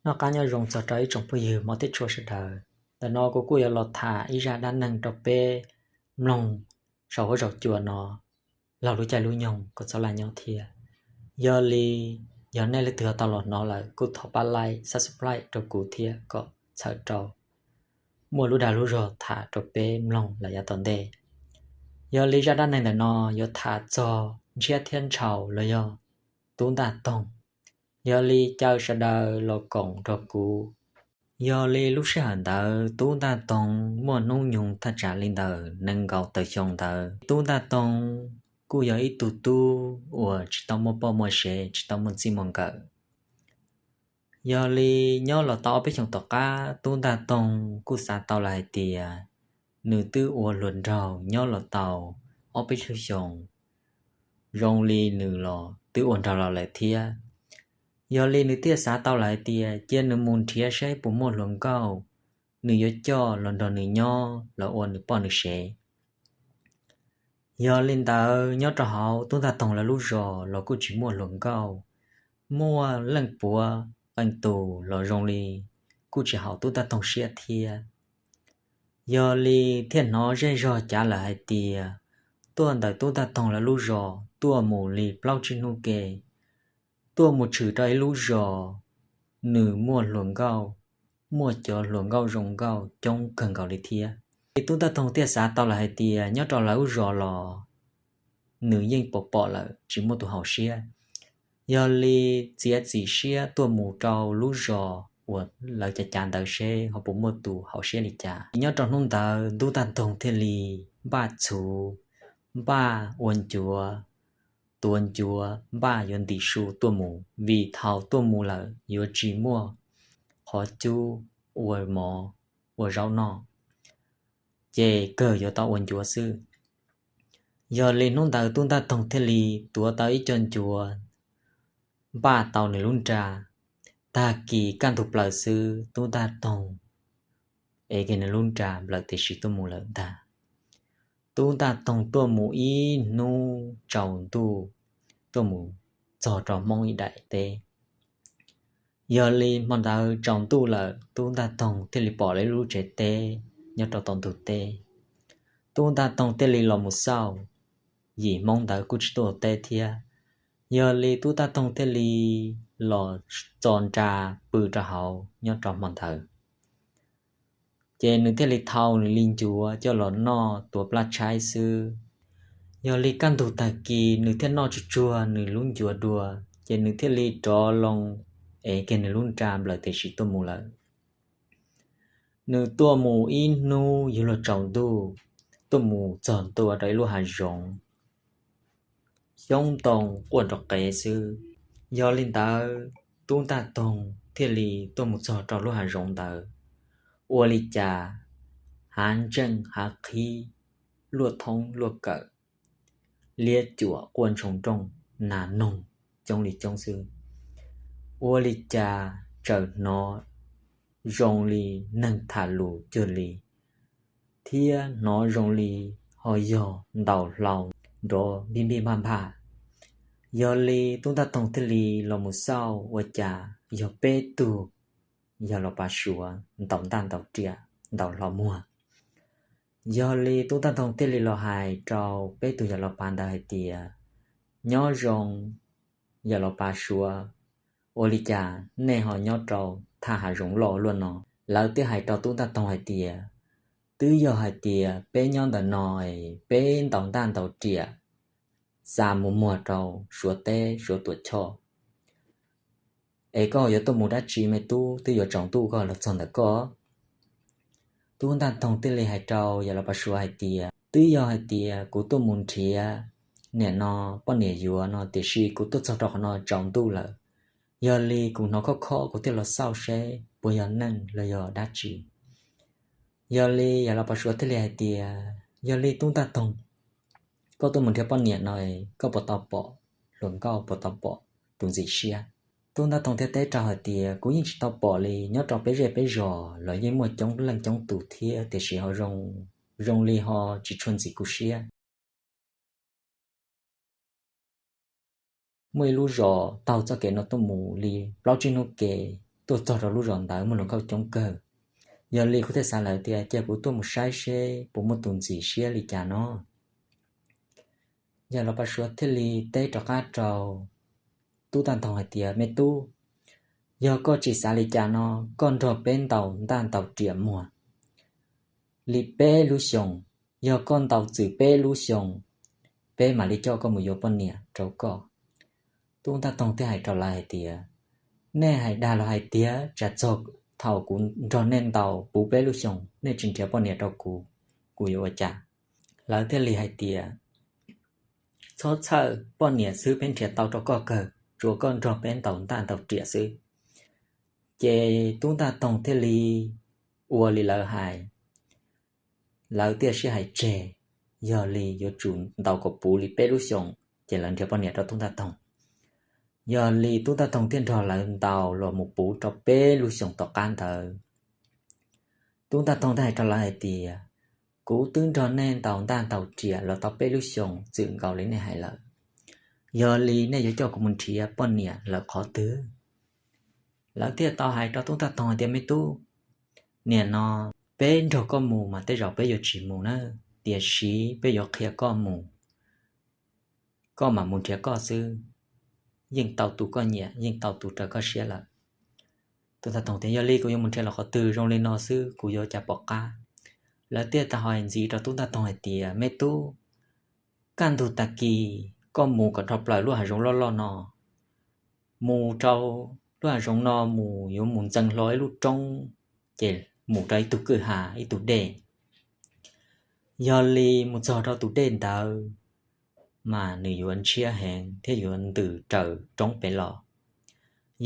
Noj qab nyob zoo txog rau ib tsoom phooj ywg hmov thiab tshua sawv daws. Ntawm no kuv kuj yuav los tham ib zaj dab neeg rau peb mloog saum huab saum cua no laug lub caij lub nyoog kom txhob laj nyob thiab. Yog li, yog nej leej twg tau los hnov lawm kuj thov pab like, subscribe rau kuv thiab kom txhawm rau muaj lub dag lub zog tham rau peb mloog los yav tom ntej. Yog li zaj dab neeg ntawm no yuav tham txog Ntshiab thiab Ntshaus los yog Tub Ntaj Toog. Yog li caw sawv daws los koom nrog kuv. Yog li lub sij hawm ntawd Tub Ntaj Toog muaj hnub nyoog thaj tsam li ntawm nees nkaum tawm xyoo ntawd. Tub Ntaj Toog kuj yog ib tug tub uas tsis tau muaj poj muaj sev, tsis tau muaj txij muaj nkawm. Yog li nyob los tau ob peb xyoos tom qab Tub Ntaj Toog kuj xav tau lawm hais tias nws twb ua hluas nraug nyob los tau ob peb lub xyoos, zoo li nws los twb ua nraug los lawm thiab. Yog li nws thiaj xav tau lawm hais tias cia nws mus nrhiav saib puas muaj hluas nkauj, nws yuav coj los nrog nws nyob los ua nws poj nws sev. Yog li ntawd nyob rau hauv Tub Ntaj Toog lawv lub zos los kuj tsis muaj hluas nkauj, muaj leej puav qee tus los zoo li kuj tsis haum Tub Ntaj Toog siab thiab. Yog li thiaj hnov zej zog cav lawm hais tias tuaj ntawm Tub Ntaj Toog lawv lub zos tuaj mus li plaub tsib hnub ke, tuaj mus tshwm rau ib lub zos, nws muaj hluas nkauj, muaj cov hluas nkauj zoo nkauj coob kawg nkaus li thiab. Ces Tub Ntaj Toog thiaj xav tau lawm hais tias nyob rau lawv lub zos los nws yeej pom pom lawm tsis muaj tus haum siab. Yog li txiav txim siab tuaj mus rau lub zos uas lawv cav cav ntawd seb ho puas muaj tus haum siab li cas. Nyob rau hnub ntawd Tub Ntaj Toog thiaj li npaj txhuv, npaj ua ncuav, tuav ncuav, npaj yuav ntim su tuaj mus, vim thaum tuaj mus lawm yuav tsis muaj qhov cub ua mov ua zaub noj, ces kawg yuav tau ua ncuav xwb. Yog li hnub ntawd Tub Ntaj Toog thiaj li tuav tau ib co ncuav, npaj tau nws lub nra. Tag kis kaj ntug plaws xwb Tub Ntaj Toog ev kiag nws lub nra nplawm tes siv tuaj mus lawm ntag. Tub Ntaj Toog tuaj mus ib hnub tsaus ntuj, tuaj mus txog rau Hmoob ib daim teb. Yog li hmo ntawd tsaus ntuj lawm Tub Ntaj Toog thiaj li pom lawv ib lub tsev teb nyob rau tom ntug teb. Tub Ntaj Toog thiaj li los mus xauj, yim Hmoob ntawd kuj tsis tuaj ua teb thiab. Yog li Tub Ntaj Toog thiaj li los txo nra pw rau hauv nyob rau hmo ntawd. Ces nws thiaj li thau nws li ncuav coj los noj tuav plab tshaib xwb. Yog li kaj ntug tag kis nws thiaj noj tsuag tsuag nws lub ncuav dua, ces nws thiaj li rov loo ev kiag nws lub nra nplawm tes siv tuaj mus lawm. Nws tuaj mus ib hnub yuav luag tsaus ntuj, tuaj mus txog ntua rau ib lub hav zoov, xyoob ntoo quaj nrov qev xwb. Yog li ntawd Tub Ntaj Toog thiaj li tuaj mus txog rau lub hav zoov ntawd, ua li cas hav ntseej hav qhib luaj thoob luaj kawm, liab cuam quaj ntshoo nrooj, nas noog coob li coob xwb. Ua li cas txawm hnov zoo li neeg tham lus cuag li, thiab hnov zoo li ho yog ntaus hlau nrov npij npij npaj npaj. Yog li Tub Ntaj Toog thiaj li los mus xauj ua cas yog peb tug yawg laus Pav Suav ntaus ntaj ntaus riam ntaus hlo muag. Yog li Tub Ntaj Toog thiaj li los hais rau peb tug yawg laus Pav ntawd hais tias, nyob zoo yawg laus Pav Suav, ua li cas nej ho nyob rau thaj hav zoov loj luaj no? Lawv thiaj hais rau Tub Ntaj Toog hais tias, twb yog hais tias peb nyob ntawm no es peb ntaus ntaj ntaus riam xa mus muag rau Suav teb Suav tuam choj. Es koj yuav tuaj mus dab tsi me tub, twb yuav tsaus ntuj koj los txog ntawm koj? Tub Ntaj Toog thiaj li hais rau yawg laus Pav Suav hais tias, twb yog hais tias kuv tuaj mus nrhiav niam no poj niam yuav no, tiam sis kuv tuaj txog rau qhov no tsaus ntuj lawm. Yog li kuv hnov khob khob kuv thiaj los xauj seb puas yog neeg los yog dab tsi. Yog li yawg laus Pav Suav thiaj li hais tias, yog li Tub Ntaj Toog, koj tuaj mus nrhiav poj niam no, koj puas tau pom hluas nkauj, puas tau pom tus ntxim siab? Tub Ntaj Toog thiaj teb rau hais tias, kuv yeej tsis tau pom li, nyob rau peb zej peb zos los yeej muaj coob leej coob tus thiab, tiam sis ho zoo li ho tsis tshua ntxim kuv siab. Muaj ib lub zos taug txoj kev no tuaj mus li plaub tsib hnub kev, tuaj txog rau lub zos ntawd muaj hluas nkauj coob kawg. Yog li kuv thiaj xav lawm tias cia kuv tuaj mus saib seb puas muaj tus ntxim siab li cas no. Yawg Los Pav Suav thiaj li teb rov qab rau Tub Ntaj Toog hais tias, Me tub, yog koj tsis xav li cas no, koj nrog peb ntaus ntaj ntaus riam muag li peb lub xyoos. Yog koj ntaus txwm peb lub xyoos, peb mam li coj koj mus yuav poj niam rau koj. Tub Ntaj Toog thiaj hais rau lawv hais tias, Nej hais dag los hais tiag, tsam txog thaum kuv nrog nej ntaus puv peb lub xyoos nej tsis nrhiav poj niam rau kuv, kuv yuav ua cas? Lawv thiaj li hais tias, Txhob txhawj, poj niam xwb peb nrhiav tau rau koj kawg, tsuas koj nrog peb ntaus ntaj ntaus riam xwb. Ces Tub Ntaj Toog thiaj li ua li lawv hais. Lawv thiaj sib hais tseg, yog li yuav tsum ntaus kom puv li peb lub xyoos ces lawv nrhiav poj niam rau Tub Ntaj Toog. Yog li Tub Ntaj Toog thiaj nrog lawv ntaus los mus puv rau peb lub xyoos tom qab ntawd. Tub Ntaj Toog thiaj hais rau lawv hais tias, Kuv twb nrog nej ntaus ntaj ntaus riam los tau peb lub xyoos txwm nkaus li nej hais lawm. Yog li nej yuav coj kuv mus nrhiav poj niam lawm qhov twg? Lawv thiaj tau hais rau Tub Ntaj Toog hais tias, Me tub, nim no peb nrog koj mus mas tej zaum peb yuav tsis mus na, tiam sis peb yuav qhia koj mus, koj mam mus nrhiav koj xwb, yeej tau tus koj nyiam, yeej tau tus raws koj siab lawm. Tub Ntaj Toog tias, Yog li kuv yuav mus nrhiav los qhov twg? Zoo li no xwb kuv yuav ua cas pom qab? Lawv thiaj tau hais ntxiv rau Tub Ntaj Toog hais tias, Me tub, kaj ntug tag kis koj mus kom dhau plaws lub hav zoov loj loj no, mus rau lub hav zoov no mus yuav mus ntxeev hlo ib lub roob, ces mus rau ib tug kwj ha, ib tug dej. Yog li mus txog rau tus dej ntawd mas nws yuav ntshiab heev thiab yuav ntws raws roob pem los.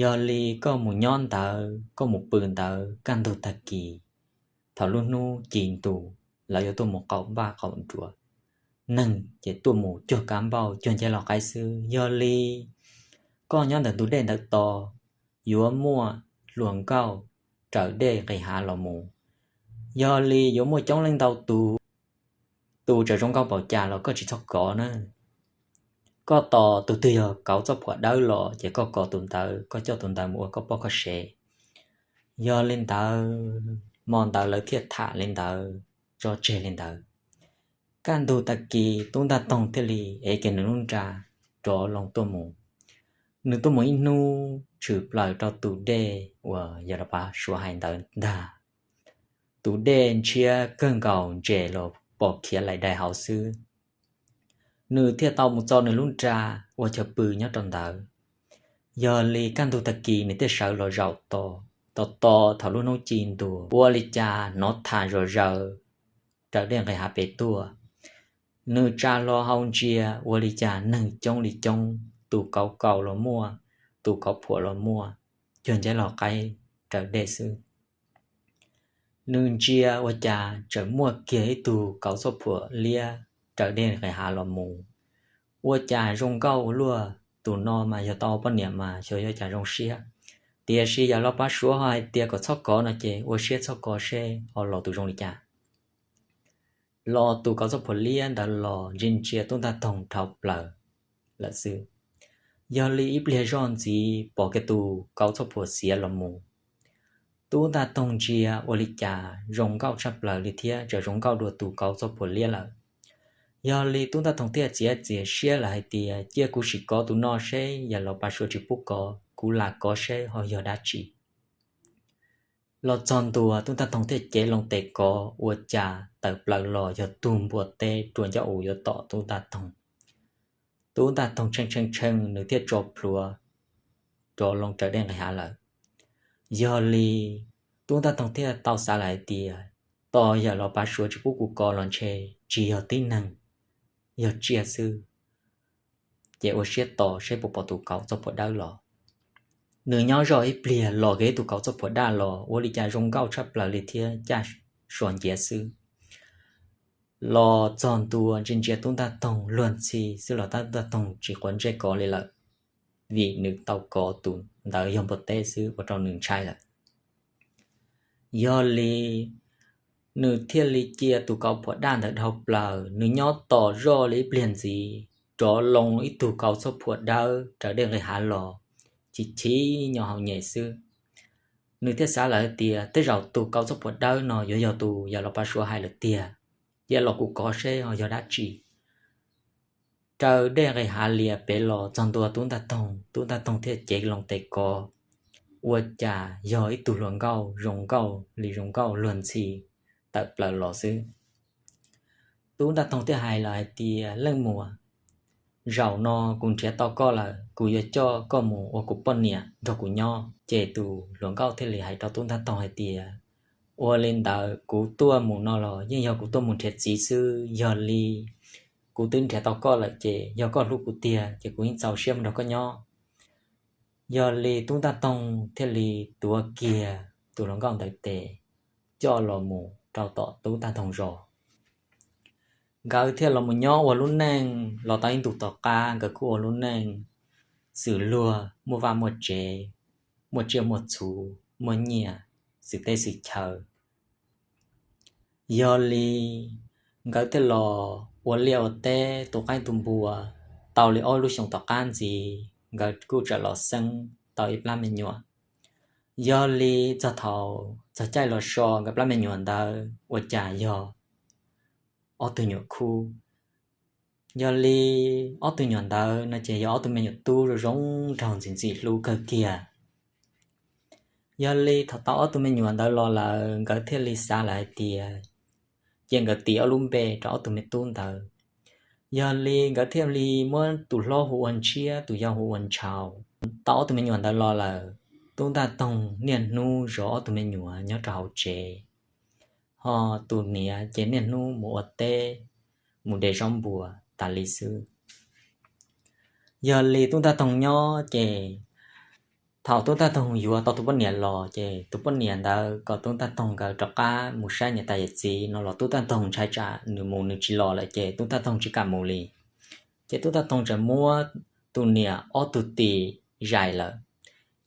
Yog li koj mus nyob ntawd, koj mus pw ntawd, kaj ntug tag kis, thaum lub hnub ci ntus, lawv yuav tuaj mus qaum npaj qaum nruas, neeg ces tuaj mus cuag kab npauj cuag nceb los qaib xwb. Yog li koj nyob ntawm tus dej ntawd tos, yuav muaj hluas nkauj raws dej nqis hav los mus. Yog li yuav muaj coob leej ntau tus, tus txawm zoo nkauj npaum cas los koj tsis txhob kov na. Koj tos tus twg yog kauv txoj phuam dawb los ces koj kov tus ntawd, koj coj tus ntawd mus ua koj poj koj sev. Yog li ntawd, hmo ntawd lawv thiaj tham li ntawd, tso tseg li ntawd. Kaj ntug tag kis Tub Ntaj Toog thiaj li ev kiag nws lub nra rov loo tuaj mus. Nws tuaj mus ib hnub tshwm plaws rau tus dej uas yawg Los Pav Suav hais ntawd ntag. Tus dej ntshiab kawg nkaus, ntses los pom khiav laim dais hauv xwb. Nws thiaj tau mus txo nws lub nra ua chaw pw nyob rau ntawd. Yog li kaj ntug tag kis nws thiaj sawv los zaum tos, tos tos thaum lub hnub ci ntuas ua li cas hnov tham zom zaws raws dej nqis hav pem tuaj. Nws tsa hlo hau ntsia ua li cas neeg coob li coob, tus kauv kaus los muaj, tus kauv phuam los muaj, cuag nceb los qaib raws dej xwb. Nws ntsia ua cas tseem muaj kiag ib tug kauv txoj phuam liab raws dej nqis hav los mus. Ua cas zoo nkauj ua luaj, tus no mas yog tau poj niam mas xyov yuav cas zoo siab. Tiam sis yawg Los Pav Suav ho hais tias kom txhob kov no ces ua siab txhob kov seb ho los tus zoo li cas. Los tus kauv txoj phuam liab ntawd los ntsia ntsia Tub Ntaj Toog dhau plaws lawm xwb. Yog li ib pliag zoj ntxiv pom kiag tus kauv txoj phuam xiav los mus. Tub Ntaj Toog ntsia ua li cas zoo nkauj tshaj plaws li thiab, tseem zoo nkauj dua tus kauv txoj phuam liab lawm. Yog li Tub Ntaj Toog thiaj txiav txim siab lawm hais tias, Cia kuv sim kov tus no seb yawg Los Pav Suav tsis pub kov, kuv lam kov seb ho yog dab tsi. Los txog ntua Tub Ntaj Toog thiaj cev loo tes kov, ua cas tawm plaws los yog tug npua teb rua ncauj us yuav tom Tub Ntaj Toog. Tub Ntaj Toog tshee tshee tshee, nws thiaj tso plhuav rov loo raws dej nqis hav lawm. Yog li Tub Ntaj Toog thiaj tau xav lawm hais tias, Tos yawg Los Pav Suav tsis pub kuv kov los ntshe tsis yog tib neeg, yog tsiaj xwb. Ces ua siab tos seb puas pom tus kauv txoj phuam dawb los. Nws nyob zoj ib pliag los kiag ib tug kauv txoj phuam daj los, ua li cas zoo nkauj tshaj plaws li thiab, caj suas nciav xwb. Los txog ntua ntsia ntsia Tub Ntaj Toog luag ntxhi xwb los Tub Ntaj Toog tsis quav ntsej kov li lawm, vim nws tau kov tus ntawd yog npua teb xwb ua rau nws ntshai lawm. Yog li nws thiaj li cia tus kauv phuam daj ntawd dhau plaws, nws nyob tos zoj li ib pliag ntxiv, rov loo ib tug kauv txoj phuam dawb raws dej nqis hav los, chim chim nyo hau nyem xwb. Nws thiaj xav lawm hais tias tej zaum tus kaus txoj puas dawb no yuav yog tus yawm Los Pav Suav hais lawm tiag. Cia los kuv kov seb ho yog dab tsi. Raws dej nqis hav lias pem los txog ntua Tub Ntaj Toog, Tub Ntaj Toog thiaj cev loo tes kov, ua cas yog ib tug hluas nkauj zoo nkauj li zoo nkauj luag ntxhi tawm plaws los xwb. Tub Ntaj Toog thiaj hais lawm hais tias, Leej muam, zaum no kuv nrhiav tau koj lawm, kuv yuav coj koj mus ua kuv poj niam nrog kuv nyob. Ces tus hluas nkauj thiaj li hais rau Tub Ntaj Toog hais tias, Ua li ntawd kuv tuaj mus no los yeej yog kuv tuaj mus nrhiav txiv xwb, yog li kuv twb nrhiav tau koj lawm ces yog koj hlub kuv tiag ces kuv yeej txaus siab mus nrog koj nyob. Yog li Tub Ntaj Toog thiaj li tuav kiag tus hluas nkauj ntawd tes coj los mus rau tom Tub Ntaj Toog zos. Nkawd thiaj los mus nyob ua lub neej los tau ib ntus tom qab, nkawd kuj ua lub neej xws luag muaj vaj muaj tsev, muaj tsiaj muaj txhu, muaj nyiaj xws teb xws chaw. Yog li nkawd thiaj los ua liaj ua teb tu qaib tu npua tau li ob lub xyoos tom qab ntxiv, nkawd kuj txawm los xeeb tau ib plab me nyuam. Yog li txog thaum txog caij los so nkawd plab me nyuam ntawd ua cas yog ob tug nyuam khub. Yog li ob tug nyuam ntawd no ces yog ob tug me nyuam tub zoo zoo nraug ntxim ntxim hlub kawg kiag. Yog li thaum tau ob tug me nyuam ntawd los lawm nkawd thiaj li xav lawm hais tias, ces nkawd tis ob lub npe rau ob tug me tub ntawd. Yog li nkawd thiaj li muab tus hlob hu ua Ntshiab, tus yau hu ua Ntshaus. Tau ob tug me nyuam ntawd los lawm, Tub Ntaj Toog niaj hnub zov ob tug me nyuam nyob rau hauv tsev, ho tus niam ces niaj hnub mus ua teb, mus de zaub npua tas li xwb. Yog li Tub Ntaj Toog nyob ces thaum Tub Ntaj Toog yuav tau tus poj niam los ces tus poj niam ntawd kom Tub Ntaj Toog nkawd rov qab mus saib niam tais yawm txiv no los Tub Ntaj Toog ntshai tsam nws mus nws tsis los lawm ces Tub Ntaj Toog tsis kam mus li. Ces Tub Ntaj Toog txawm muab tus niam ob tug tis zais lawm.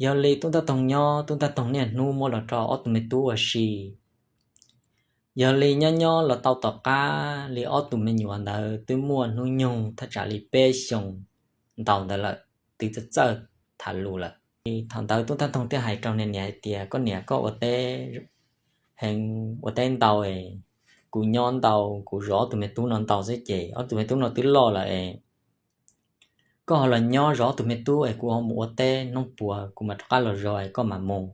Yog li Tub Ntaj Toog nyob, Tub Ntaj Toog niaj hnub muab los rau ob tug me tub ua si. Yog li nyob nyob los tau tom qab li ob tug me nyuam ntawd twb muaj hnub nyoog thaj tsam li peb xyoos ntau ntawd lawm, twb txawj txawj tham lus lawm. Thaum ntawd Tub Ntaj Toog thiaj hais rau niag niam hais tias, Koj niam, koj ua teb heev, ua teb ntau es kuv nyob ntau, kuv zov ob tug me tub no ntau xwb ces ob tug me tub no twb loj lawm es koj ho los nyob zov ob tug me tub es kuv ho mus ua teb, hnub puas kuv mam rov qab los zov es koj mam mus.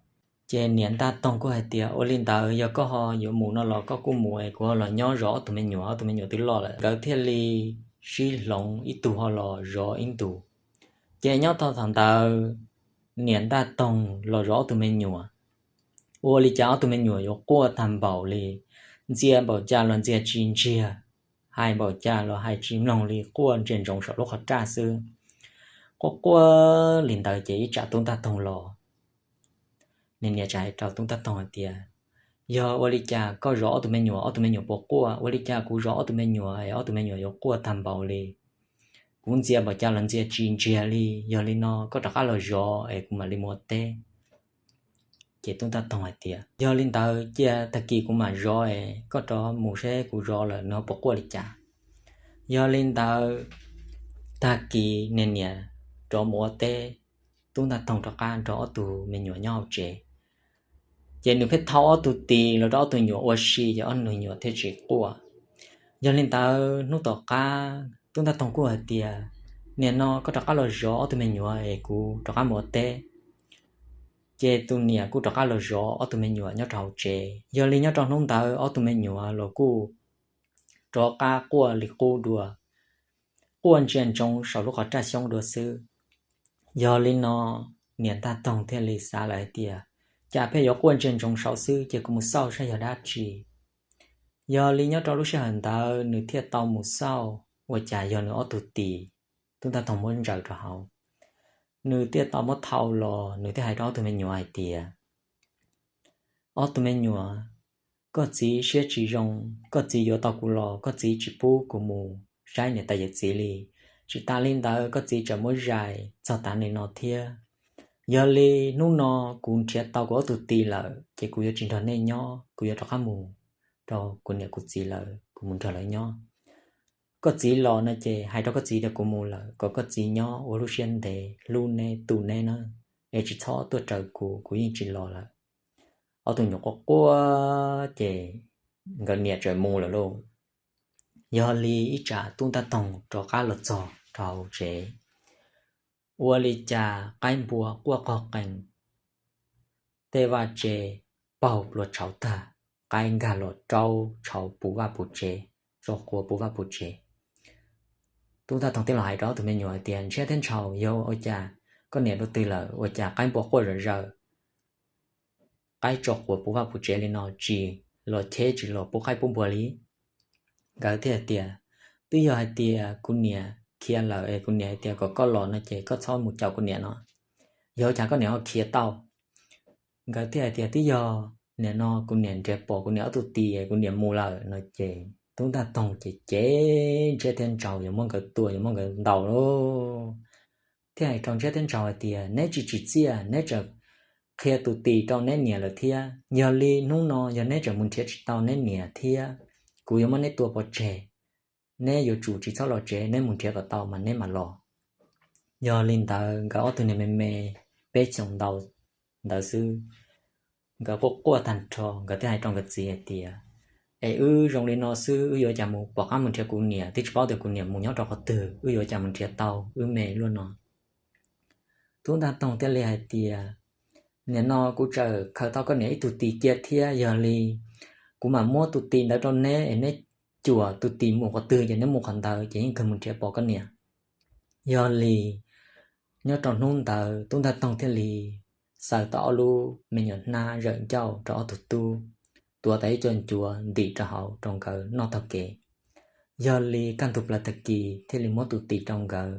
Ces niam Ntaj Toog kuj hais tias, Ua li ntawd yog koj ho yuav mus no los koj kuj mus es kuv ho los nyob zov ob tug me nyuam, ob tug me nyuam twb loj lawm. Nkawd thiaj li sib hloov, ib tug ho los zov ib ntus. Ces nyob tau thaum ntawd niam Ntaj Toog los zov ob tug me nyuam, ua li cas ob tug me nyuam yuav quaj tag npaum li, ntxias npaum cas los ntxias tsis ntsiag, hais npaum cas los hais tsis mloog li, quaj ntsia ntsoov saum lub qhov raj xwb. Quaj quaj li ntawd ces ib tsam Tub Ntaj Toog los, niag niam txawm hais rau Tub Ntaj Toog hais tias, Yog ua li cas koj zov ob tug me nyuam, ob tug me nyuam puas quaj? Ua li cas kuv zov ob tug me nyuam es ob tug me nyuam yuav quaj tag npaum li? Kuv ntxias npaum cas los ntxias tsis ntsiag li. Yog li no koj rov qab los zov es kuv mam li mus ua teb. Ces Tub Ntaj Toog hais tias, Yog li ntawd cia tag kis kuv mam zov es koj rov mus seb kuv zov lawm nws ho puas quaj li cas. Yog li ntawd tag kis niag niam rov mus ua teb, Tub Ntaj Toog rov qab nrog ob tug me nyuam nyob hauv tsev. Ces nws pheej thau ob tug tis los rau ob tug nyuam ua si ces ob tug nyuam thiaj tsis quaj. Yog li ntawd hnub tom qab Tub Ntaj Toog kuj hais tias, Niam, no koj rov qab los zov ob tug me nyuam es kuv rov qab mus ua teb. Ces tus niam kuj rov qab los zov ob tug me nyuam nyob rau hauv tsev. Yog li nyob rau hnub ntawd ob tug me nyuam los kuj rov qab quaj li qub dua, quaj ntsia ntsoov saum lub qhov raj xyoob dua xwb. Yog li no niam Ntaj Toog thiaj li xav lawm hais tias, Cas pheej yuav quaj ntsia ntsoov saud xwb, ces kuv mus xauj saib yog dab tsi. Yog li nyob rau lub sij hawm ntawd nws thiaj tau mus xauj ua cas yog nws ob tug tis, Tub Ntaj Toog muab ntsaws rau hauv. Nws thiaj tau muab thau los, nws thiaj hais rau ob tug me nyuam hais tias, Ob tug me nyuam, koj txiv siab tsis zoo, koj txiv yuav tau kuv los koj txiv tsis pub kuv mus saib niam tais yawm txiv li. Tsis tas li ntawd koj txiv tseem muab zais txog tav li no thiab. Yog li hnub no kuv nrhiav tau kuv ob tug tis lawm ces kuv yuav tsis nrog nej nyob, kuv yuav rov qab mus rau kuv niam kuv txiv lawv, kuv mus nrog lawv nyob. Koj txiv los no ces hais rau koj txiv tias kuv mus lawm, kom koj txiv nyob ua lub siab ntev hlub neb tu neb na, es tsis txhob tuaj raws kuv, kuv yeej tsis los lawm. ob tug nyuam quaj quaj ces nkawd niam txawm mus lawm lauj. Yog li ib tsam tub Ntaj Toog rov qab los txog rau hauv tsev, ua li cas qaib npua quaj qog qees, tej vaj tse paug plua tshauv tag, qaib nkag los rau tshauv puv vaj puv tsev, tso quav puv vaj puv tsev. Tub Ntaj Toog thiaj los hais rau ob tug me nyuam hais tias, Ntshiab thiab Ntshaus, yog ua cas koj niam dua twg lawm ua cas qaib npua quaj zom zaws, qaib tso quav puv vaj puv tsev li no tsis los cheb tsis los pub qaib pub npua li? Nkawd thiaj hais tias, Twb yog hais tias kuv niam khiav lawm es kuv niam hais tias kom koj los no ces koj txhob mus caum kuv niam no, yog ua cas koj niam ho khiav tau? Nkawd thiaj hais tias, Twb yog nim no kuv niam nrhiav pom kuv niam ob tug tis es kuv niam mus lawm no ces tub Ntaj Toog ces cem Ntshiab thiab Ntshaus yuav muab nkawd tua yuav muab nkawd ntaus lauj. Thiaj hais rau Ntshiab thiab Ntshaus hais tias, Neb tsis tsim txiaj, neb tseem qhia tus tis rau neb niam lawm thiab. Yog li hnub no yog neb tseem mus nrhiav tsis tau neb niam thiab, kuv yuav muab neb tua pov tseg. Neb yuav tsum tsis txhob los tsev, neb mus nrhiav kom tau mas neb mam los. Yog li ntawd nkawd ob tug niag me me peb xyoos ntau ntawd xwb, nkawd quaj quaj tag nrho, nkawd thiaj hais rau nkawd txiv hais tias, Es wb zoo li no xwb wb yuav cas mus pom qab mus nrhiav kuv niam, twb tsis paub tias kuv niam mus nyob rau qhov twg, wb yuav cas mus nrhiav tau, wb me luaj no. Tub Ntaj Toog thiaj li hais tias, Nim no kuv txawm khaws tau koj niam ib tug tis cia thiab, yog li kuv mam muab tus tis ntawd rau neb es neb cuam tus tis mus qhov twg ces neb mus qhov ntawd ces yeej kawg mus nrhiav pom koj niam. Yog li nyob rau hnub ntawd tub Ntaj Toog thiaj li xaws tau ob lub me nyuam hnab zawm ncauj rau ob tug tub, tuav tau ib co ncuav ntim rau hauv rau nkawd noj taug kev. Yog li kaj ntug plaws tag kis thiaj li muab tus tis rau nkawd.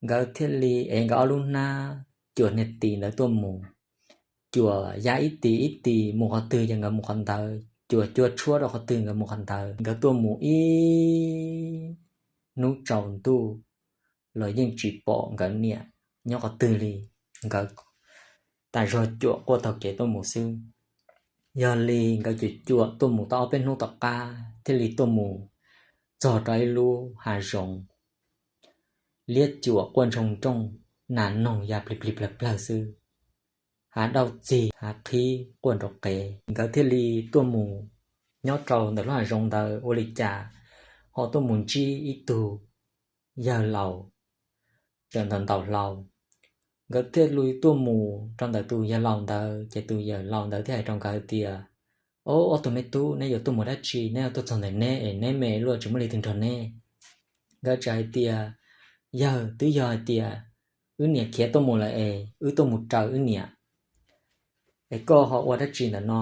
Nkawd thiaj li ev nkawd ob lub hnab cuam niag tis ntawd tuaj mus, cuam ya ib tis ib tis mus qhov twg ces nkawd mus qhov ntawd, cuam cua tshuab rau qhov twg nkawd mus qhov ntawd. Nkawd tuaj mus ib hnub tsaus ntuj los yeej tsis pom nkawd niam nyob qhov twg li. Nkawd tas zog cuam quaj taug kev tuaj mus xwb. Yog li nkawd cuam cuam tuaj mus tau ob peb hnub tom qab thiaj li tuaj mus txog rau ib lub hav zoov, liab cuam quaj ntshoo nrooj, nas noog ya plig plig plawg plawg xwb, hav dauj txig hav qhib quaj nrov qees. Nkawd thiaj li tuaj mus nyob rau ntawm lub hav zoov ntawd ua li cas ho tuaj mus ntsib ib tug yawg laus tseem ntaus ntaus hlau. Nkawd thiaj li tuaj mus rau ntawm tus yawg laus ntawd ces tus yawg laus ntawd thiaj hais rau nkawd tias, Ob, ob tug me tub, neb yuav tuaj mus dab tsi? Neb yuav tuaj txog ntawm neb es neb me luaj tsis muaj leej twg nrog neb. Nkawd txawm hais tias, Yawg, twb yog hais tias wb niam khiav tuaj mus lawm es wb tuaj mus raws wb niam, es koj ho ua dab tsi ntawm no,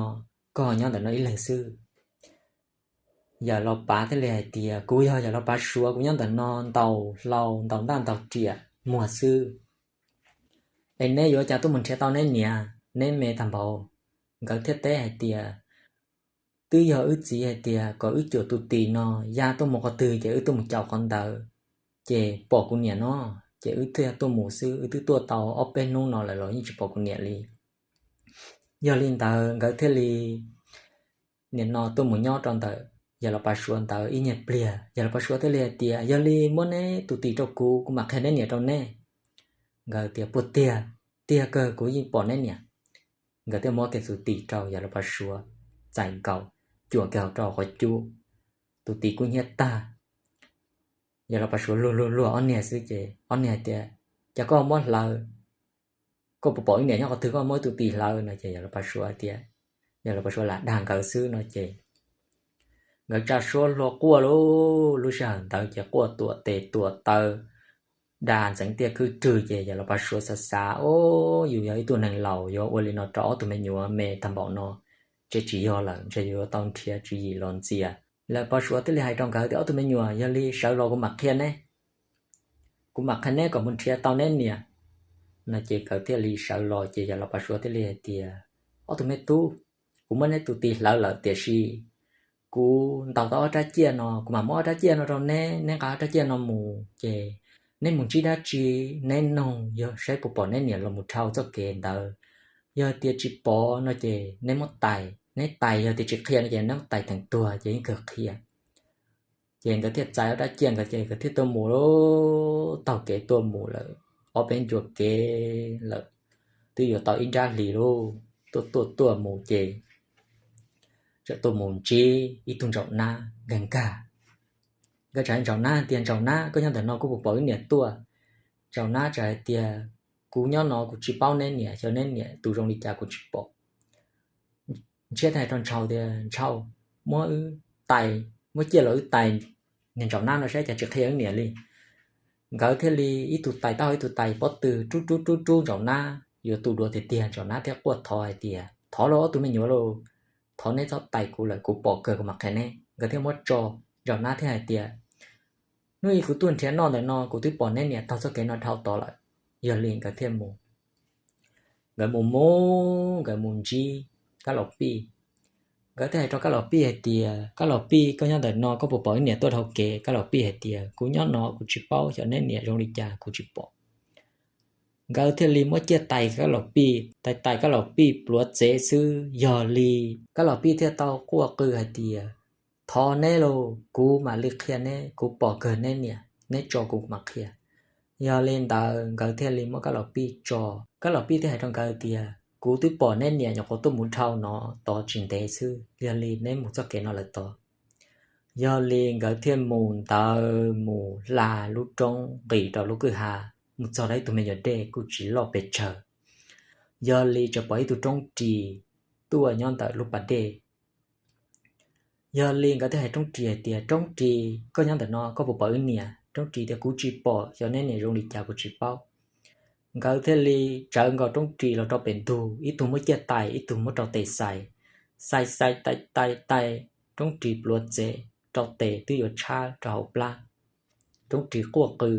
koj ho nyob ntawm no ib leeg xwb? Yawg laus Pav thiaj li hais tias, Kuv yog yawg laus Pav Suav, kuv nyob ntawm no ntaus hlau ntaus ntaj ntaus riam muag xwb. Es neb yuav cas tuaj mus nrhiav tau neb niam, neb me tag npaum? Nkawd thiaj teb hais tias, Twb yog wb txiv hais tias kom wb cuam tus tis no ya tuaj mus qhov twg ces wb tuaj mus caum qhov ntawd, ces pom kuv niam no, ces wb thiaj tuaj mus xwb. Wb twb tuaj tau ob peb hnub no lawm los yeej tsis pom kuv niam li. Yog li ntawd nkawd thiaj li nim no tuaj mus nyob rau ntawm yawg laus Pav Suav ntawd ib nyuag pliag. Yawg laus Pav Suav thiaj li hais tias, Yog li muab neb tus tis rau kuv, kuv mam qhia neb niam rau neb. Nkawd tias, Puas tiag? Tiag kawg, kuv yeej pom neb niam. Nkawd thiaj muab kiag tus tis rau yawg laus Pav Suav txais nkaus, cuam kiag hauv rau qhov cub. Tus tis kub hnyiab tag. Yawg laus Pav Suav luag luag luag ob niag xwb ces ob niag hais tias, Cas koj muab hlawv? Koj puas pom wb niam nyob qhov twg koj muab tus tis hlawv? No ces yawg laus Pav Suav tias, yawg laus Pav Suav lam dag nkawd xwb no ces nkawd tsa suab hlua quaj lauj. Lub sij hawm ntawd ces quaj tuam tes tuam taw, da ntxeev tiaj khwj rwg ces yawg laus Pav Suav xav xav, Ob, yus yog ib tug neeg laus yuav ua li no rau ob tug me nyuam me tag npaum no, ntshe tsis yog lawm, ntshe yuav tau nrhiav tswv yim los ntxias. Yawg laus Pav Suav thiaj li hais rau nkawd tias, Ob tug me nyuam, yog li sawv los kuv mam qhia neb, kuv mam qhia neb kom mus nrhiav tau neb niam. No ces nkawd thiaj li sawv los ces yawg laus Pav Suav thiaj li hais tias, Ob tug me tub, kuv muab neb tus tis hlawv lawm tiam sis kuv ntaus tau ob rab ciaj no, kuv mam muab ob rab ciaj no rau neb, neb nqa ob rab ciaj no mus ces neb mus ntsib dab tsi neb noog yog saib puas pom neb niam los mus dhau txoj kev ntawd. Yog tias tsis pom no ces neb muab tais, neb tais, yog tias tsis qhia no ces neb muab tais theem tuag ces yeej kawg qhia. Ces nkawd thiaj txais ob rab ciaj nkawd ces nkawd thiaj tuaj mus lauj. Taug kev tuaj mus lawm ob peb ncua kev lawm, twb yuav tau ib nrab hlis lauj. tuaj tuaj tuaj mus ces txawm tuaj mus ntsib ib tug ntsaum nab nkag nkag. Nkawd txawm hais ntsaum nab tias, Ntsaum nab, koj nyob ntawm no koj puas pom wb niam tuaj? Ntsaum nab txawm hais tias, Kuv nyob no kuv tsis paub neb niam, xyov neb niam tus zoo li cas kuv tsis pom. Ntshiab thiaj hais rau ntshau tias, Ntshau, muab wb tais, muab ciaj los wb tais niag ntsaum nab no saib cas tsis qhia wb niam li. Nkawd thiaj li ib tug tais taub hau ib tug tais pob tw, rub rub rub rub ntsaum nab yuav tu dua tiag tiag. Ntsaum nab thiaj quaj thov hais tias, Thov lauj ob tug me nyuam lauj, thov neb txhob tais kuv lawm, kuv pom kawg kuv mam qhia neb. Nkawd thiaj muab tso. Ntsaum nab thiaj hais tias, Hnub ib kuv tuaj nrhiav noj ntawm no kuv twb pom neb niam taug txoj kev no dhau tod lawm. Yog li nkawd thiaj mus. Nkawd mus mus, nkawd mus ntsib Kab Laus Pij. Nkawd thiaj hais rau Kab Laus Pij hais tias, Kab Laus Pij, koj nyob ntawm no koj puas pom wb niam tuaj dhau kev? Kab Laus Pij hais tias, Kuv nyob no kuv tsis paub, xyov neb niam zoo li cas kuv tsis pom. Nkawd thiaj li muab ciaj tais Kab Laus Pij, tais tais Kab Laus Pij pluav txev xwb. Yog li Kab Laus Pij thiaj tau quaj qw hais tias, Thov neb lauj, kuv mam li qhia neb, kuv pom kawg neb niam, neb tso kuv mam qhia. Yog li ntawd nkawd thiaj li muab Kab Laus Pij tso. Kab Laus Pij thiaj hais rau nkawd tias, Kuv twb pom neb niam nyuam qhuav tuaj mus dhau no tod tsis ntev xwb, yog li neb mus txoj kev no lawm tod. Yog li nkawd thiaj mus ntawd mus hla lub roob nqis rau lub kwj ha, mus txog rau ib tug me nyuam dej kuj tsis loj pes tsawg. Yog li txawm pom ib tug roob ris tuaj nyob ntawm lub pas dej. Yog li nkawd thiaj hais roob ris hais tias, Roob ris, koj nyob ntawm no koj puas pom wb niam? Roob ris tias, Kuv tsis pom, xyov neb niam zoo li cas kuv tsis paub. Nkawd thiaj li tsawv nkaus roob ris los rau pem ntug, ib tug muab ciaj tais, ib tug muab rau tes xais, xais xais tais tais tais, roob ris pluav txev rau tes twb yuav tshab rau hauv plab. Roob ris quaj qw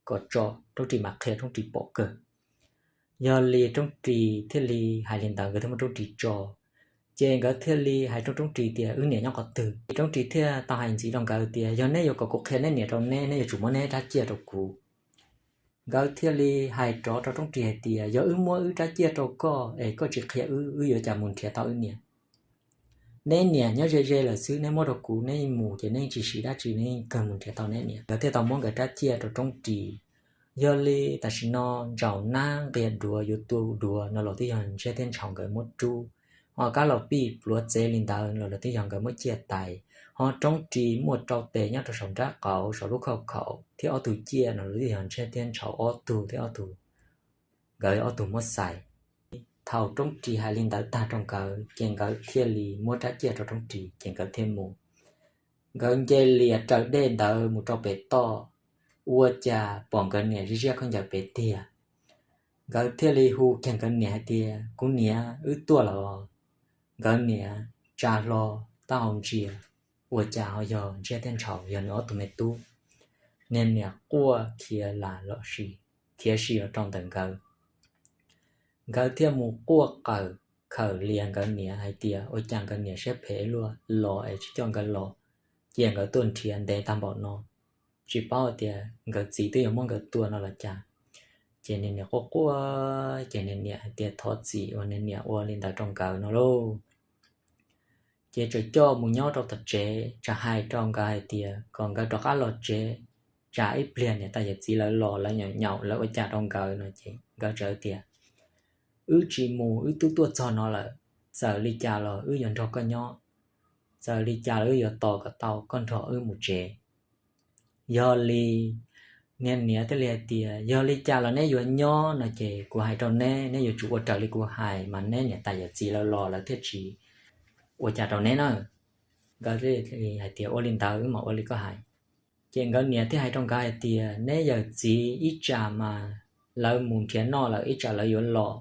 kom tso, roob ris mam qhia, roob ris pom kawg. Yog li roob ris thiaj li hais li ntawd, nkawd thiaj muab roob ris tso. Ces nkawd thiaj li hais rau roob ris tias, Wb niam nyob qhov twg? Roob ris thiaj tau hais ntxiv rau nkawd tias, Yog neb yuav kom kuv qhia neb niam rau neb, neb yuav tsum muab neb rab ciaj rau kuv. Nkawd thiaj li hais rov rau roob ris hais tias, Yog wb muab wb rab ciaj rau koj es koj tsis qhia wb, wb yuav cas mus nrhiav tau wb niam? Neb niam nyob ze ze lawm xwb, neb muab rau kuv, neb mus ces neb tsis siv dab tsi, neb kawg mus nrhiav tau neb niam. Nkawd thiaj tau muab nkawd rab ciaj rau roob ris. Yog li tam sim no ntsaum nab nqia duav yuav tu duav no los twb yog Ntshiab thiab Ntshaus nkawd muab rub. Ho Kab Laus Pij pluav txev li ntawd los los twb yog nkawd muab ciaj tais. Ho roob ris muaj rau tes nyob rau saum nrab qaum saum lub khauj khaum thiab ob tug ciaj no los twb yog Ntshiab thiab Ntshaus ob tug thiab ob tug, nkawd ob tug muab xais. Thaum roob ris hais li ntawd tag rau nkawd ces nkawd thiaj li muab rab ciaj rau roob ris ces nkawd thiaj mus. Nkawd nce lias raws dej ntawd mus rau pem toj, ua cas pom nkawd niam ziab ziab khaub ncaws pem tiag. Nkawd thiaj li hu kiag nkawd niam hais tias, Kuv niam, wb tuaj los. Nkawd niam tsa hlo taub hau ntsia, ua cas ho yog Ntshiab thiab Ntshaus, yog nws ob tug me tub. Niag niam quaj khiav lam los sis khiav si los rau ntawm nkawd. Nkawd thiaj mus quaj qawm khawm lias nkawd niam hais tias ua cas nkawd niam siab phem luaj los es tsis coj nkawd los, cia nkawd tuaj nrhiav ntev tag npaum no, tsis paub tias nkawd txiv twb yuav muab nkawd tua no los cas. Ces niag niam quaj quaj ces niag niam hais tias thov txim uas niag niam ua li ntawd rau nkawd no lauj. Ces txawm coj mus nyob rau tom tsev, txawm hais rau nkawd hais tias kom nkawd rov qab los tsev, tsam ib pliag niam tais yawm txiv lawv los lawv nyaum nyaum lawv ua cas rau nkawd no ces nkawd txawm tias, Wb tsis mus, wb twb tuaj txog no lawm, txawm li cas los wb yuav nrog koj nyob, txawm li cas los wb yuav tos kom tau koj nrog wb mus tsev. Yog li niag niam thiaj li hais tias, Yog li cas los neb yuav nyob no ces kuv hais rau neb, neb yuav tsum ua raws li kuv hais mas neb niam tais yawm txiv lawv los lawv thiaj tsis ua cas rau neb na. Nkawd thiaj li hais tias, Ua li ntawd wb mam ua li koj hais. Ces nkawd niam thiaj hais rau nkawd hais tias, Neb yawm txiv ib tsam mas lawv mus nrhiav noj lawm, ib tsam lawv yuav los.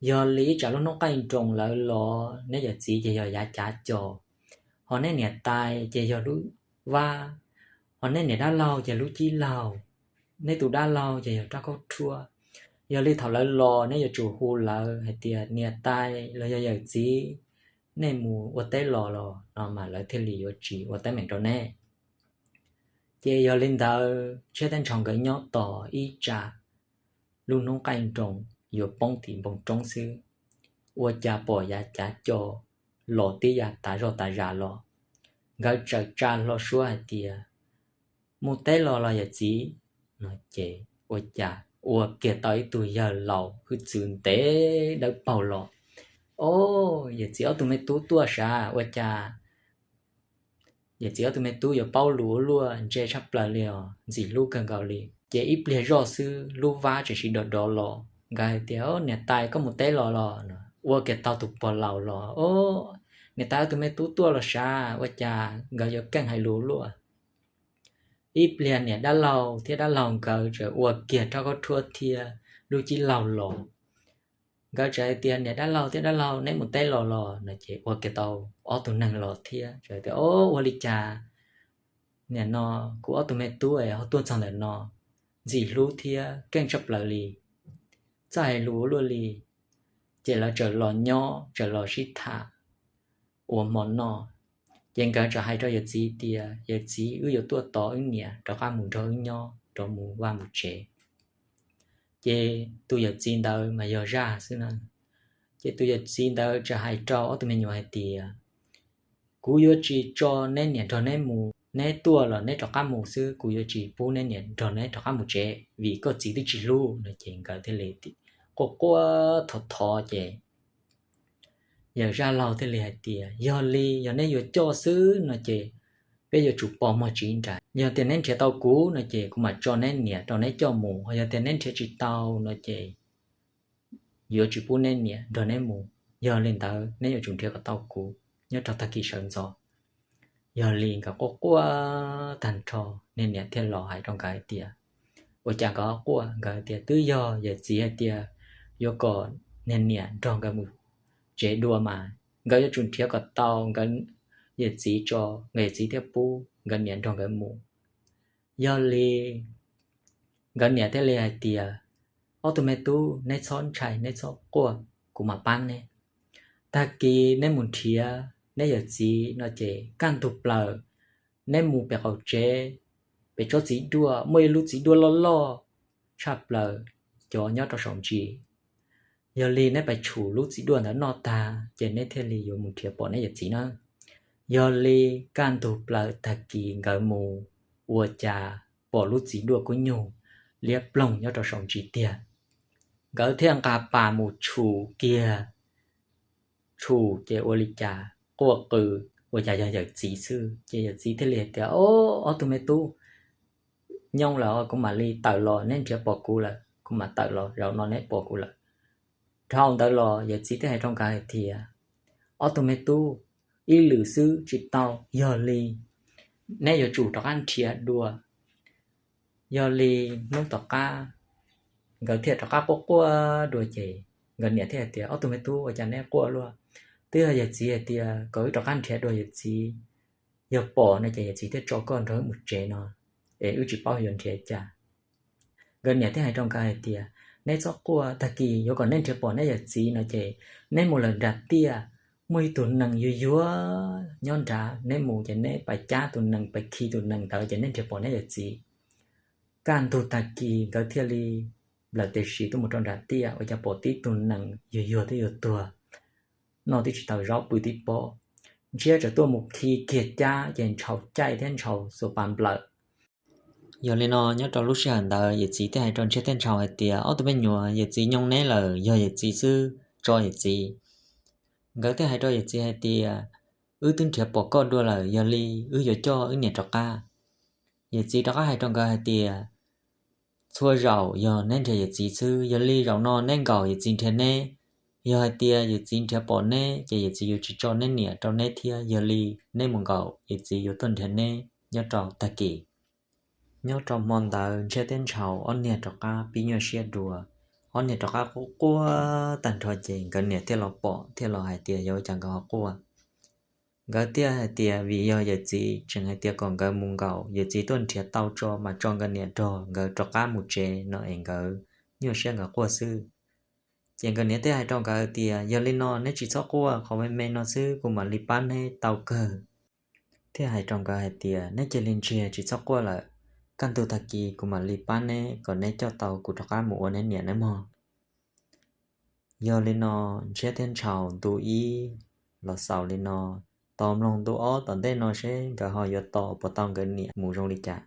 Yog li ib tsam lub hnub qaij nroos lawv los, neb yawm txiv ces yog yav cav co, ho neb niam tais ces yog lub vab, ho neb niam dab laug ces lub cib laug, neb tus dab laug ces yog rab khaub rhuab. Yog li thaum lawv los neb yuav tsum hu lawv hais tias, Niam tais los yog yawm txiv, nej mus ua teb los los no mas lawv thiaj li yuav tsis ua teeb meem rau neb. Ces yog li ntawd Ntshiab thiab Ntshaus nkawd nyob tos ib tsam lub hnub qaij nroos yuav poob tim npoo roob xwb, ua cas pom yav cav co los tib yam tas zog tas zas los. Nkawd txawm tsa hlo suab hais tias, Mus teb los los yawm txiv? No ces ua cas ua kiag tau ib tug yawg laus hwj txwv ntev dawb paug los, Ob, yawm txiv ob tug me tub tuaj sav, ua cas yawm txiv ob tug me tub yuav paub lus ua luaj ntse tshaj plaws li os, ntxim hlub kawg nkaus li. Ces ib pliag zoj xwb lub vab tseem sim dov dov los, nkawd hais tias, Niam tais, koj mus teb los los? Ua kiag tau tus pog laus los, Ob, niam tais, ob tug me tub tuaj los sav, ua cas nkawd yuav keej hais lus ua luaj. Ib pliag niam dab laug thiab dab laug nkawd tseem ua kiag rab khaub rhuab thiab lub cib laug los. Nkawd tseem hais tias, Niam dab laug thiab dab laug, neb mus teb los los? No ces ua kiag tau ob tug neeg los thiab tseem tias, Ob, ua li cas nim no kuv ob tug me tub es ho tuaj txog ntawm no, ntxim hlub thiab keej tshaj plaws li, txawj hais lus ua luaj li. Ces lawv tseem los nyob, tseem los sib tham ua hmo noj. Ces nkawd tseem hais rau yawm txiv tias, Yawm txiv, wb yuav tuaj tos wb niam rov qab mus nrog wb nyob, rov mus vaj mus tsev. Ces tus yawm txiv ntawd mas yog zaj xwb na. Ces tus yawm txiv ntawd tseem hais rau ob tug me nyuam hais tias, Kuv yuav tsis tso neb niam nrog neb mus, neb tuaj los neb rov qab mus xwb, kuv yuav tsis pub neb niam nrog neb rov qab mus tsev vim koj txiv twb tsis hlub. No ces nkawd thiaj li quaj quaj thov thov ces yawm zaj laug thiaj li hais tias, Yog li yog neb yuav coj xwb no ces peb yuav tsum pos muag tsiv nraim. Yog tias neb nrhiav tau kuv no ces kuv mam tso neb niam rau neb coj mus, ho yog tias neb nrhiav tsis tau no ces yuav tsis pub neb niam nrog neb mus. Yog li ntawd neb yuav tsum nrhiav kom tau kuv nyob rau tag kis sawv ntxov. Yog li nkawd quaj quaj tag nrho, niag niam thiaj los hais rau nkawd hais tias, ua cas nkawd quaj? Nkawd tias twb yog yawm txiv hais tias yuav kom niag niam nrog nkawd mus tsev dua mas nkawd yuav tsum nrhiav kom tau nkawd yawm txiv tso, nkawd yawm txiv thiaj pub nkawd niam nrog nkawd mus. Yog li nkawd niam thiaj li hais tias, ob tug me tub, neb txhob ntshai, neb txhob quaj, kuv mam pab neb. Tag kis neb mus nrhiav neb yawm txiv no ces kaj ntug plaws neb mus pem qaum tsev, pem tsob txiv duaj, muaj ib lub txiv duaj loj loj tshaj plaws cov nyob rau saum ntsis. Yog li neb pais tshum lub txiv duaj ntawd noj tag ces neb thiaj li yuav mus nrhiav pom neb yawm txiv na. Yog li kaj ntug plaws tag kis nkawd mus, ua cas pom lub txiv duaj kub nyug liab ploog nyob rau saum ntsis tiag. Nkawd thiaj nqa pas mus tshum kiag, tshum ces ua li cas quaj qw, ua cas yog yawm txiv xwb. Ces yawm txiv thiaj li hais tias, ob tug me tub, nyooj lawm, kuv mam li tawm los, neb nrhiav pom kuv lawm kuv mam tawm los, zaum no neb pom kuv lawm. Dhau ntawd los yawm txiv thiaj hais rau nkawd hais tias, ob tug me tub, ib lwm xwb tsis tau, yog li neb yuav tsum rov qab nrhiav dua. Yog li hnub tom qab nkawd thiaj rov qab quaj quaj dua ces nkawd niam thiaj hais tias, ob tug me tub, ua cas neb quaj luaj? Twb yog yawm txiv hais tias kom wb rov qab nrhiav dua yawm txiv, yog pom no ces yawm txiv thiaj tso koj nrog wb mus tsev no, es wb tsis paub yuav nrhiav cas. Nkawd niam thiaj hais rau nkawd hais tias, neb txhob quaj, tag kis yuav kom neb nrhiav pom neb yawm txiv no ces neb mus lawm nram tiaj, muaj ib tug nees yuag yuag nyob nrad, neb mus ces neb pais cab tus nees, pais khi tus nees ntawd ces neb nrhiav pom neb yawm txiv. Kaj ntug tag kis nkawd thiaj li nplawm tes sis tuaj mus rau nram tiaj, ua cas pom tib tug nees yuag yuag twb yuav tuag, noj twb tsis tau zaub, pw tib pob. Ntshiab txawm tuaj mus khi kiag cab ces ntshaus caij thiab ntshaus xuas pas nplawm. Yog li no nyob rau lub sij hawm ntawd yawm txiv thiaj hais rau Ntshiab thiab Ntshaus hais tias, ob tug me nyuam, yawm txiv nyooj neb lawm, yog yawm txiv xwb, tso yawm txiv. Nkawd thiaj hais rau yawm txiv hais tias, wb twb nrhiav pom koj dua lawm, yog li wb yuav coj wb niam rov qab. Yawm txiv rov qab hais rau nkawd hais tias, txhua zaum yog neb nrhiav yawm txiv xwb, yog li zaum no neb nkaum yawm txiv nrhiav neb. Yog hais tias yawm txiv nrhiav pom neb ces yawm txiv yuav tsis tso neb niam rau neb thiab, yog li neb mus nkaum yawm txiv yuav tuaj nrhiav neb nyob rau tag kis. Nyob rau hmo ntawd Ntshiab thiab Ntshaus ob niag rov qab pib nyuaj siab dua. Ob niag rov qab quaj quaj tag nrho ces nkawd niam thiaj los pom thiaj los hais tias yog ua cas nkawd ho quaj. Nkawd thiaj hais tias vim yog yawm txiv tseem hais tias kom nkawd mus nkaum, yawm txiv tuaj nrhiav tau tso mas tso nkawd niam nrog nkawd rov qab mus tsev no es nkawd nyuaj siab nkawd quaj xwb. Ces nkawd niam thiaj hais rau nkawd tias, yog li no neb tsis txhob quaj, qhov me me no xwb kuv mam li pab neb tau kawg. Thiaj hais rau nkawd hais tias, neb cia li ntsiag tsis txhob quaj lawm, kaj ntug tag kis kuv mam li pab neb kom neb coj tau kuv rov qab mus ua neb niam nawb mog. Yog li no Ntshiab thiab Ntshaus ntu ib los xaus li no, tos mloog ntu ob tom ntej no seb nkawd ho yuav tos puas tau nkawd niam mus zoo li cas.